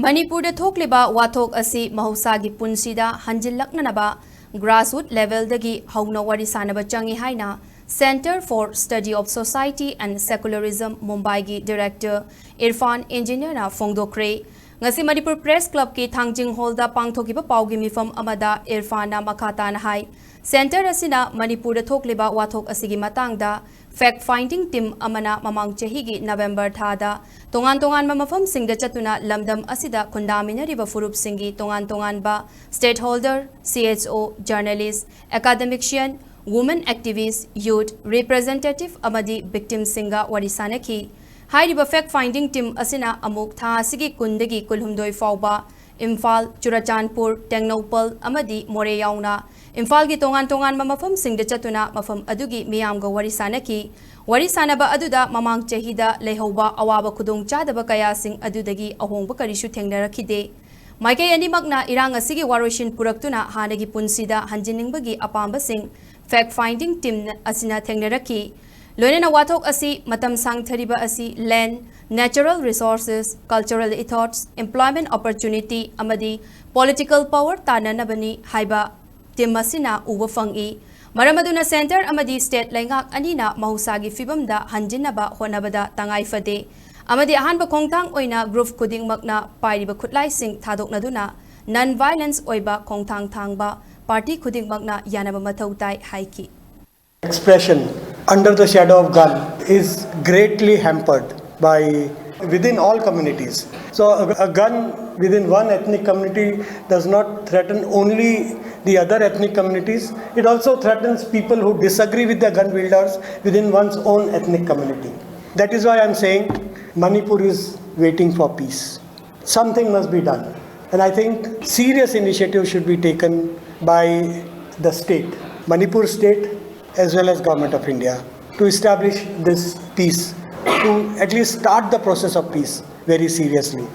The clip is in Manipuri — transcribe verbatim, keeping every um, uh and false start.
ꯃꯅꯤꯄꯨꯔꯗ ꯊꯣꯛꯂꯤꯕ ꯋꯥꯊꯣꯛ ꯑꯁꯤ ꯃꯍꯧꯁꯥꯒꯤ ꯄꯨꯟꯁꯤꯗ ꯍꯟꯖꯤꯜꯂꯛꯅꯅꯕ grassroot levelꯗꯒꯤ ꯍꯧꯅ ꯋꯥꯔꯤ ꯁꯥꯅꯕ ꯆꯪꯏ ꯍꯥꯏꯅ Centre for Study of Society and Secularism ꯃꯨꯝꯕꯥꯏꯒꯤ director ꯏꯔꯐꯥꯟ ꯏꯟꯖꯤꯅꯤꯌꯔꯅ ꯐꯣꯡꯗꯣꯛꯈ꯭ꯔꯦ꯫ ꯉꯁꯤ ꯃꯅꯤꯄꯨꯔ Press Clubꯀꯤ ꯊꯥꯡꯖꯤꯡ ꯍꯣꯜꯗ ꯄꯥꯡꯊꯣꯛꯈꯤꯕ ꯄꯥꯎꯒꯤ ꯃꯤꯐꯝ ꯑꯃꯗ ꯏꯔꯐꯥꯟꯅ ꯃꯈꯥ ꯇꯥꯅ ꯍꯥꯏ, Centre ꯑꯁꯤꯅ ꯃꯅꯤꯄꯨꯔꯗ ꯊꯣꯛꯂꯤꯕ ꯋꯥꯊꯣꯛ ꯑꯁꯤꯒꯤ ꯃꯇꯥꯡꯗ fact finding team ꯑꯃꯅ ꯃꯃꯥꯡ ꯆꯍꯤꯒꯤ ꯅꯕꯦꯝꯕꯔ ꯊꯥꯗ ꯇꯣꯉꯥꯟ ꯇꯣꯉꯥꯟꯕ ꯃꯐꯝꯁꯤꯡꯗ ꯆꯠꯇꯨꯅ ꯂꯝꯗꯝ ꯑꯁꯤꯗ ꯈꯨꯟꯗꯥꯃꯤꯟꯅꯔꯤꯕ ꯐꯨꯔꯨꯞꯁꯤꯡꯒꯤ ꯇꯣꯉꯥꯟ ꯇꯣꯉꯥꯟꯕ stakeholder, C H O, journalist, academician, women activist, youth representative ꯑꯃꯗꯤ victimꯁꯤꯡꯒ ꯋꯥꯔꯤ ꯁꯥꯅꯈꯤ꯫ ꯍꯥꯏꯔꯤꯕ fact finding team ꯑꯁꯤꯅ ꯑꯃꯨꯛ ꯊꯥ ꯑꯁꯤꯒꯤ ꯀꯨꯟꯗꯒꯤ ꯀꯨꯟꯍꯨꯝꯗꯣꯏ ꯐꯥꯎꯕ ꯏꯝꯐꯥꯜ, ꯆꯨꯔꯆꯥꯟꯄꯨꯔ, ꯇꯦꯡꯅꯧꯄꯜ ꯑꯃꯗꯤ ꯃꯣꯔꯦ ꯌꯥꯎꯅ ꯏꯝꯐꯥꯜꯒꯤ ꯇꯣꯉꯥꯟ ꯇꯣꯉꯥꯟꯕ ꯃꯐꯝꯁꯤꯡꯗ ꯆꯠꯇꯨꯅ ꯃꯐꯝ ꯑꯗꯨꯒꯤ ꯃꯤꯌꯥꯝꯒ ꯋꯥꯔꯤ ꯁꯥꯅꯈꯤ꯫ ꯋꯥꯔꯤ ꯁꯥꯅꯕ ꯑꯗꯨꯗ ꯃꯃꯥꯡ ꯆꯍꯤꯗ ꯂꯩꯍꯧꯕ ꯑꯋꯥꯕ ꯈꯨꯗꯣꯡꯆꯥꯗꯕ ꯀꯌꯥꯁꯤꯡ ꯑꯗꯨꯗꯒꯤ ꯑꯍꯣꯡꯕ ꯀꯔꯤꯁꯨ ꯊꯦꯡꯅꯔꯛꯈꯤꯗꯦ꯫ ꯃꯥꯏꯀꯩ ꯑꯅꯤꯃꯛꯅ ꯏꯔꯥꯡ ꯑꯁꯤꯒꯤ ꯋꯥꯔꯣꯏꯁꯤꯟ ꯄꯨꯔꯛꯇꯨꯅ ꯍꯥꯟꯅꯒꯤ ꯄꯨꯟꯁꯤꯗ ꯍꯟꯖꯤꯟꯅꯤꯡꯕꯒꯤ ꯑꯄꯥꯝꯕꯁꯤꯡ fact finding team ꯑꯁꯤꯅ ꯊꯦꯡꯅꯔꯛꯈꯤ꯫ ꯂꯣꯏꯅꯅ ꯋꯥꯊꯣꯛ ꯑꯁꯤ ꯃꯇꯝ ꯁꯥꯡꯊꯔꯤꯕ ꯑꯁꯤ land, natural resources, cultural ethos, employment opportunity ꯑꯃꯗꯤ political power ꯇꯥꯟꯅꯅꯕꯅꯤ ꯍꯥꯏꯕ team ꯑꯁꯤꯅ ꯎꯕ ꯐꯪꯏ꯫ ꯃꯔꯝ ꯑꯗꯨꯅ Centre ꯑꯃꯗꯤ state ꯂꯩꯉꯥꯛ ꯑꯅꯤꯅ ꯃꯍꯧꯁꯥꯒꯤ ꯐꯤꯕꯝꯗ ꯍꯟꯖꯤꯟꯅꯕ ꯍꯣꯠꯅꯕꯗ ꯇꯉꯥꯏ ꯐꯗꯦ ꯑꯃꯗꯤ ꯑꯍꯥꯟꯕ ꯈꯣꯡꯊꯥꯡ ꯑꯣꯏꯅ group ꯈꯨꯗꯤꯡꯃꯛꯅ ꯄꯥꯏꯔꯤꯕ ꯈꯨꯠꯂꯥꯏꯁꯤꯡ ꯊꯥꯗꯣꯛꯅꯗꯨꯅ non violence ꯑꯣꯏꯕ ꯈꯣꯡꯊꯥꯡ ꯊꯥꯡꯕ party ꯈꯨꯗꯤꯡꯃꯛꯅ ꯌꯥꯅꯕ ꯃꯊꯧ ꯇꯥꯏ ꯍꯥꯏꯈꯤ꯫ Expression under the shadow of gun is greatly hampered by within all communities. So a, a gun within one ethnic community does not threaten only the other ethnic communities, it also threatens people who disagree with the gun wielders within one's own ethnic community. That is why I'm saying Manipur is waiting for peace. Something must be done. And I think serious initiative should be taken by the state, Manipur state, as well as Government of India, to establish this peace, to at least start the process of peace very seriously.